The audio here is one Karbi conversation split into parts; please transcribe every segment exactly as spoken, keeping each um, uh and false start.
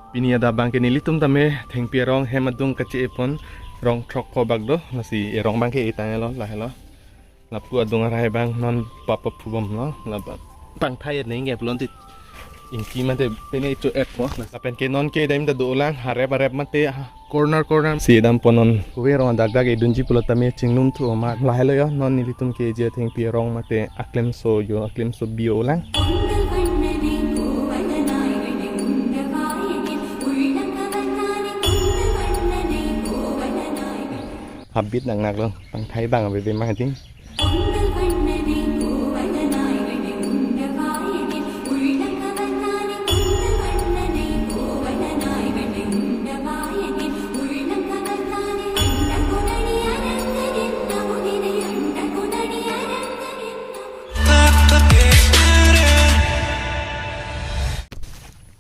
Pini adap abangke nelitum tame Thengpi arong hem adung kache-e pon, rong throk ko bak do, lasi erong abangke etang lo, lahelo. Lapu adung arai abang non papa phubom lo, labang pangthai neng ke pulon tit. Ingki mate pene cho et po. Lapen ke non ke dam ta dolang, harep harep mate, ha, corner corner si dam ponon. Kove rong adak dak edunji pulo tame chinglum thu amat. Lahelo yo, non nelitum ke je Thengpi arong mate aklemso yo, aklemso bi-o lang. Habit nang nak lo, pangthai abang ave be ma ding.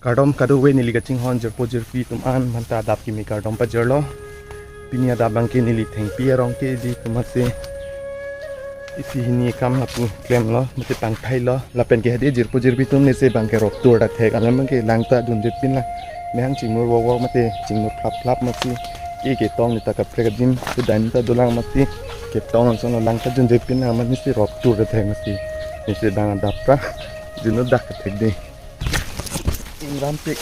Kardom kadokave neli kachinghon jirpo jirpi atum an, manta adap kimi kardom pajirlo. Pini adap abangke neli Thengpi arong ke-eji atum ase isi hini akam lapu klemlo, mate pangthailo. Lapen ke hadi jirpo jirpi atum nese abangke rok tur ta thek, alam abangke lang ta dundet pin lang. Mehang chingmur wok wok mate chingmur phlap phlap masi ke ketong neta kaprek adim, sudan ta dolang masi ketong anson lang ta dundet pin lang, masi rok tur ta thek masi. Nese abang adap ta jinu dak kathek de. Ingram pik.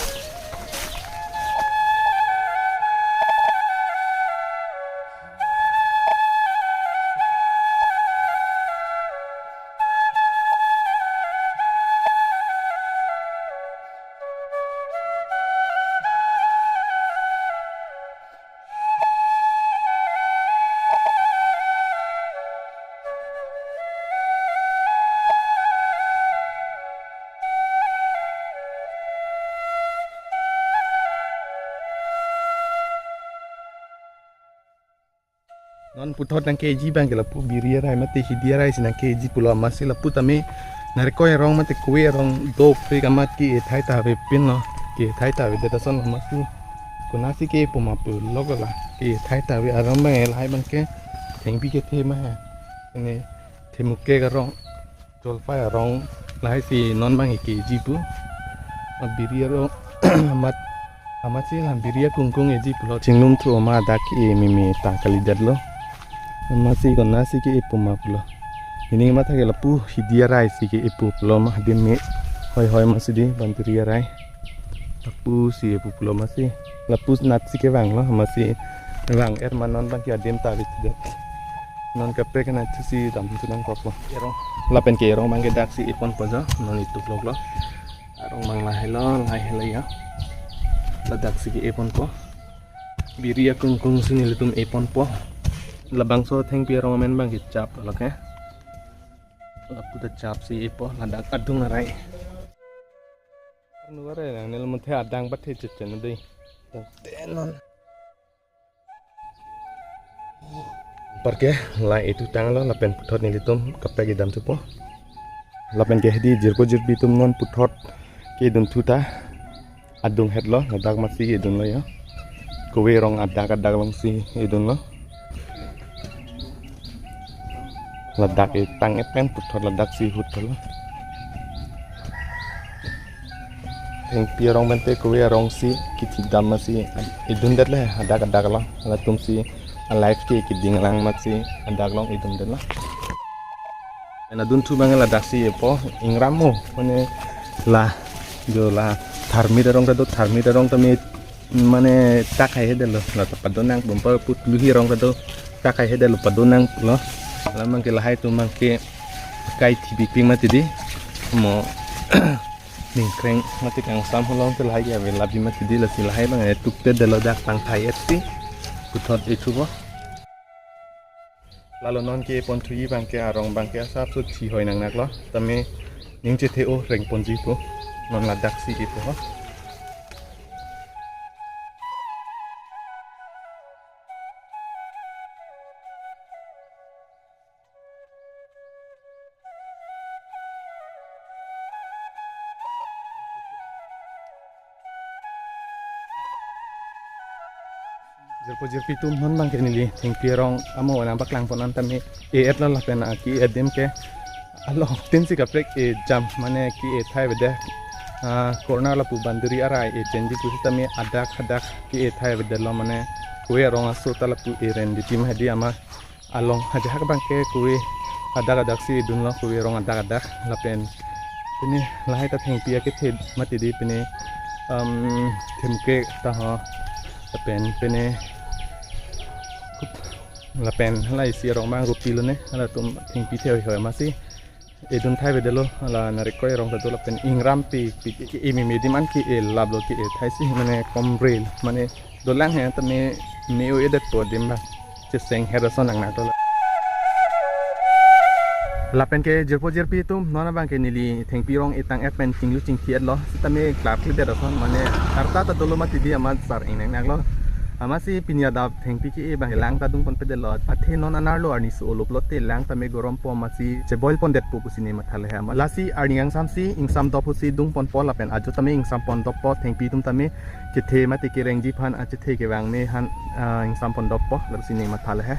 Non puthot nang ke-eji abangke lapu biri arai mate hidi arai si nang ke-eji pulo, amatsi lapu tame narikoi arong mate kove arong dopik amat ke-e thai ta ave pin lo, ke-e thai ta avedet ason amatsi konatsi ke-e pu ma pulo, la ke-e thai ta ave. Arong abang lahai abangke Thengpi kethe ma he. Ini Themuke arong, Jolpai arong, lahai si non abang ke-eji pu. Biri arong amat, amatsi la biri akungkung eji pulo. Chinglum thu amat dak ke-e meme ta kalidetlo. Amatsi konatsi ke-e pu ma pulo. Ini amat ke lapu hidi arai si ke-e pu pulo ma, adim me hoi hoi masi di bantiri arai. Lapu si e pu pulo masi. Lapu natsi kevanglo, amatsi vang er ma non abangke adim ta avedet. Non kaprek natsi si dam tu nang kok lo. Erong. Lapen ke erong abangke daksi e ponpo jo, non ituk lok lo. Arong abang lahelo, lahelo ya. La daksi ke e ponpo. Biri akungkung si nelitum e ponpo. Labangso Thengpi arong amen abangke chap lo ke. Lapu ta chap si e po, ladak adung arai. Arnu arai nang nel muthe adang pathe chechen dei. Tenon. Parke la itu tanglo, lapen puthot nelitum kaprek idam thupo. Lapen ke hedi jirpo jirpi atum non puthot ke dun thu ta adung hetlo, ladak masi edunlo ya. Kove arong adak adak abang si edunlo. Ladak etang epen puthot ladak si hut thalo. Thengpi arong pen te kove arong si kithi dam masi edundet le adak adak lo. Latum si a life ke kiding lang masi adak along edundet lo. Ena dun thu abang ladak si e po, ingram mo, mane la jo la tharmit arong ta do, tharmit arong ta me mane tak hai hedetlo, la ta padonang bompa put luhi arong ta do, tak hai hedetlo, padonanglo. La abangke lahai atum abangke kai thibi ping mati di mo ningkreng mati kangsam holong te lahai ke ave labi mati di, lasi lahai abang e tukte detlo dak pangthai et si puthot e thupo. Lalo non ke pon thuji abangke arong abangke asap so thi hoi nang nak lo. Tame ning chethe-o reng ponji pu. Non ladak si e pu ho. Jirpo jirpi atum non abangke neli Thengpi arong amo nang paklang pon an tame e-et lo lapen aki adim ke along tin si kaprek e jam mane ke-e thai avedet. ah, corner lapu boundary arai e chenji pusitame adak adak ke-e thai avedetlo, mane kove arong aso ta lapu e ren di tim hadi ama along hajahak abang ke kove adak adak si dunlo, kove arong adak adak. Lapen pine lahai ta thengpi akethe mati di pine, um, themke ta ho. Lapen pine lapen hala isi arong abang kopilo ne, halatum thengpi the hoi hoi masi edun thai avedetlo, hala narik koi arong ta do lapen ingram pi pi ke imi medim an ke-e laplo, ke-e thai si mane komrel mane dolang he tame me-o-edetpo adim abang cheseng her ason nang nang to la. Lapen ke jirpo jirpi atum, non abang ke neli thengpi arong etang et pen chinglu chingthi-etlo. Sitame klarklidet ason mane arta ta dolo mati di amat sar ingnang nanglo. Amatsi pini adap thengpi ke-e abang lang ta dungponpedetlo. Athe non anerlo arni so-olo pulote lang tame gorompo, amatsi cheboil pondetpo pusi ne matha le he. Amat lasi arni ingsamsi ingsamdop pusi dungponpo lapen ajo tame ingsampondoppo, thengpi atum tame chethe mate kerengji aphan achethe kevang me han, ah, ingsampondoppo, lasi ne matha le he.